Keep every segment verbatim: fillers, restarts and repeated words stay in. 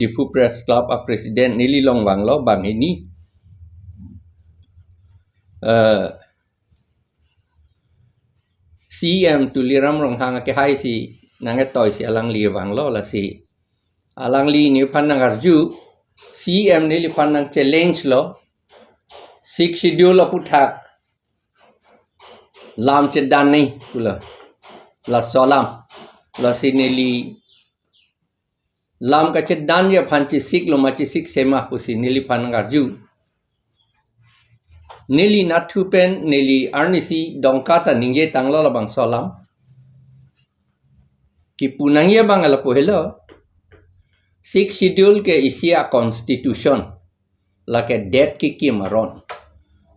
Diphu Press Club a-president neli along vanglo banghini. Eh, C E M Tuliram Ronghang akehai si nangketoi si alangli vanglo, lasi alangli neliphan nangarju, C E M neliphan nang-challenge lo, Sixth Schedule aphuthak lam chedan nangji pulo. Laso alam. Lasi neli lam kachedanji aphan chesiklo ma chesiksema pusi neliphan nangarju. Neli nathu pen neli arnisi dongka ta ningje tanglo labangso alam. Kipu nangji abang lapu helo. Sixth Schedule ke isi a-constitution. Lake det kekim aron.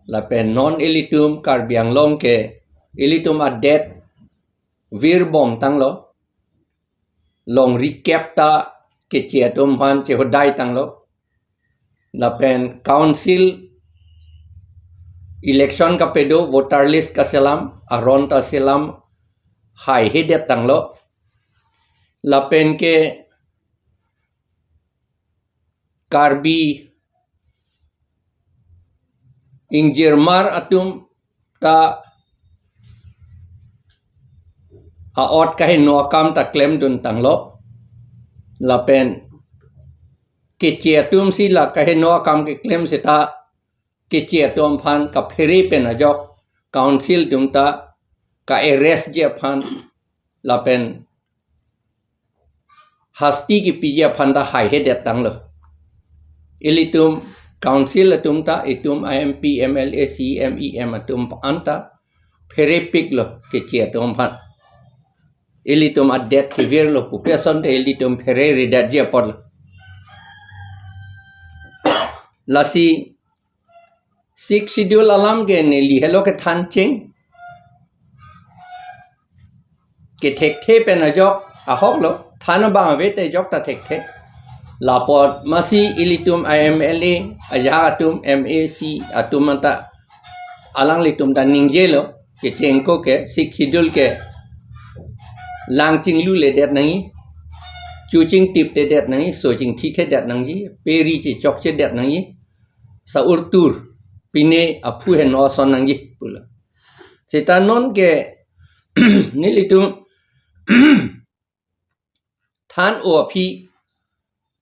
Lapen non ilitum Karbi Anglong ke ilitum adet virbom tanglo. Longri kep ta Keche atum aphan chehodai tanglo. Lapen council election kapedo, voter list kaselam, aron ta selam haihedet tanglo. Lapen ke Karbi ingjirmar atum ta a-ot kaheno akam ta klemdun tanglo. Lapen Keche atum si la kaheno akam keklem seta Keche atum aphan kaphere pen ajok council atum ta ka-arrest ji aphan lapen hasti kipiji aphan ta haihedet tanglo. Ilitum council atum ta itum M P, M L A, C E M, E M atum anta pherepiklo Keche atum aphan. Ilitum adet kevirlo pupe asonte ilitum phereredetji apotlo. Lasi Sixth Schedule alam ke neli helo kethan cheng. Kethekthe pen ajok ahoklo, than abang ave te ajok ta thekthe. Lapot masi ilitum M L A, ajahak atum, M A C atum anta alanglitum ta ningjelo, kechengko ke, Sixth Schedule ke lang chingluledet nangji, chu chingtiptedet nangji, so chingthithedet nangji, peri chechokchedet nangji, sa-urtur, pine aphu heno ason nangji pulo. Seta non ke nelitum than-o aphi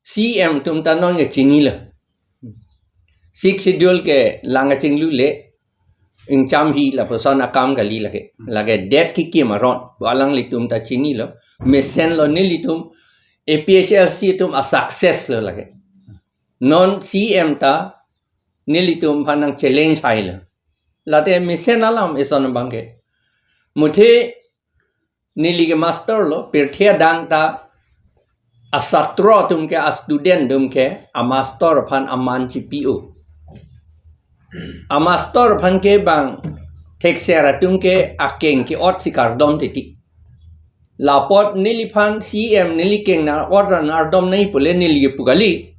C E M atum ta non ke chinilo. Sixth Schedule ke lang kachinglule ingcham hi lapuson akam kali lake. Lake det kekim aron. Pu alanglitum ta chinilo. Mesenlo nelitum A P H L C atum a-success lo lake. Non C E M ta nelitum aphan nang-challenge hailo. Late mesen alam eson abang ke. Muthe neli ke master lo, pirthe adang ta asatro atum ke, a-student atum ke, a-master aphan aman chipi-o. A-master aphan ke bang thekser atum ke akeng ke-ot si kardom titi. Lapot neliphan C E M neli keng nang-ot ra nang-ardom nangji pule neli kepu kali.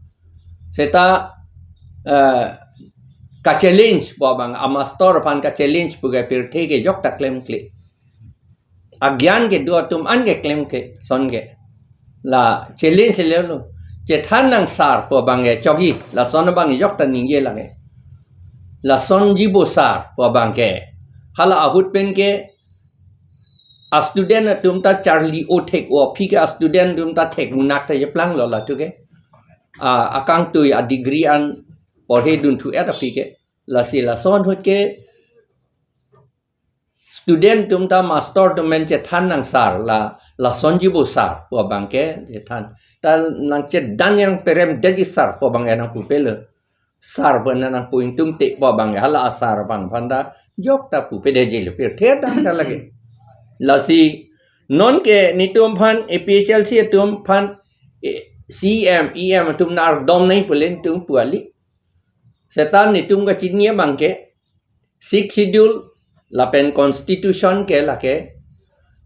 Seta, eh, ka-challenge pu abang, a-master aphan ka-challenge pu ke pirthe ke ajok ta klemkle. Agyan kedo atum an ke klemkle, son ke. La challenge lelo. Chethan nang sir pu abang ke chokji, lason abang ajok ta ningje lake. Lasonji bo sir pu abang ke. Hala ahut pen ke a-student atum ta charli-o thek-o aphi ke a-student atum ta thek munak ta jeplanglo latum ke. A, akangtui a-degree an porhe dunthu-et aphi ke. Lasi lason ahut ke student atum ta master atum pen chethan nang sir la, lasonji bo sir pu abang ke chethan. Ta nang chedan yang perem deji sir pu abang ke nang pupelo. Sir pu nang nangpu ingtumte pu abang ke hala a-sir abang aphan ta ajok ta pupe deji lo pirthe adang ta lake. Lasi non ke netum aphan A P H L C atum aphan, eh, C E M, E M atum nang-ardom nangji pule netum pu kali. Seta netum kachini abang ke Sixth Schedule lapen Constitution ke lake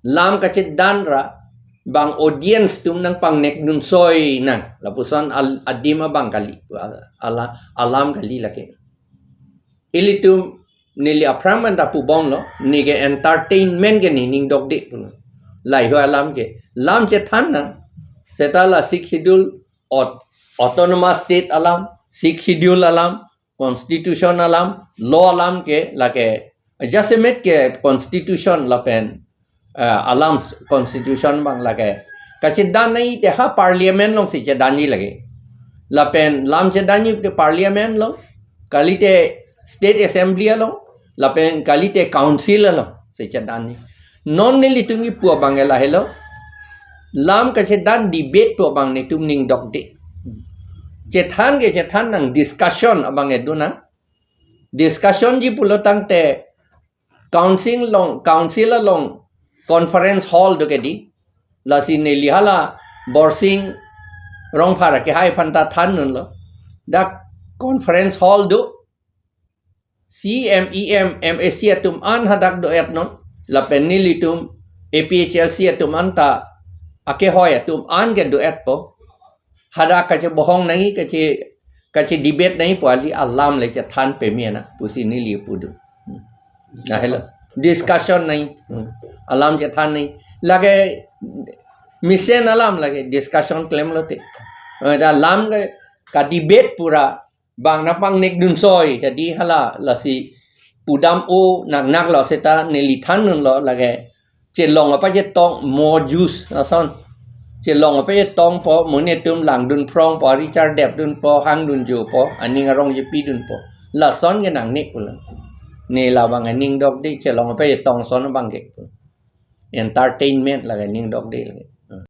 lam kachedan ra bang audience atum nangpangnek dunsoi nang lapuson al-, adim abang kali, ala, alam kali lake. Ilitum neli aphrang anta pubomlo, ne ke entertainment ke ne ning dokde pulo. Lahei alam ke lam chethan nang, seta la Sixth Schedule ot autonomous state alam, sixth schedule alam, constitution alam, law alam ke lake jasemet ke constitution lapen uh, alam constitution abang lake kachedan nangji te ha parliament alongsi chedanji lake. Lapen lam chedanji te parliament along, kalite state assembly along, lapen kalite council alongsi chedanji. Non nelitum kipu abang ke lahelo. Lam kachedan debate pu abang netum ning dokde. Chethan ke chethan nang, discussion abang ke do nang. Discussionji pulo tangte council along, council along conference hall do ke di. Lasi neli hala Borsing Rongphar akehai aphan ta than dunlo. Dak conference hall do. C M, E M, M A C atum an hadak do-et non. Lapen nelitum A P H L C atum an ta akehoi atum an ke do-etpo. Hadak kachebohong nangji, kache, kachedebate nangji pu ali alam le chethan peme nang pusi neli pudu. Hmm. Lahelo. Discussion nangji. Hmm. Alam chethan nangji. Lake mesen alam lake discussion klemlote. Eh, dak lam ke kadebate pura bang nangpangnek dun soi, jadi hala lasi pudam o nang naklo seta neli than dunlo lake. Chelong apa chetong mo juice ason. Chelong apa chetongpo, mo netum langdun phrongpo, richar dep dunpo, hang dunjopo, aning arong jepi dunpo. Lason ke nangnek pulo. Ne labang aning dokde, chelong apa chetong ason abang ke. Entertainment lake ning dokde lake.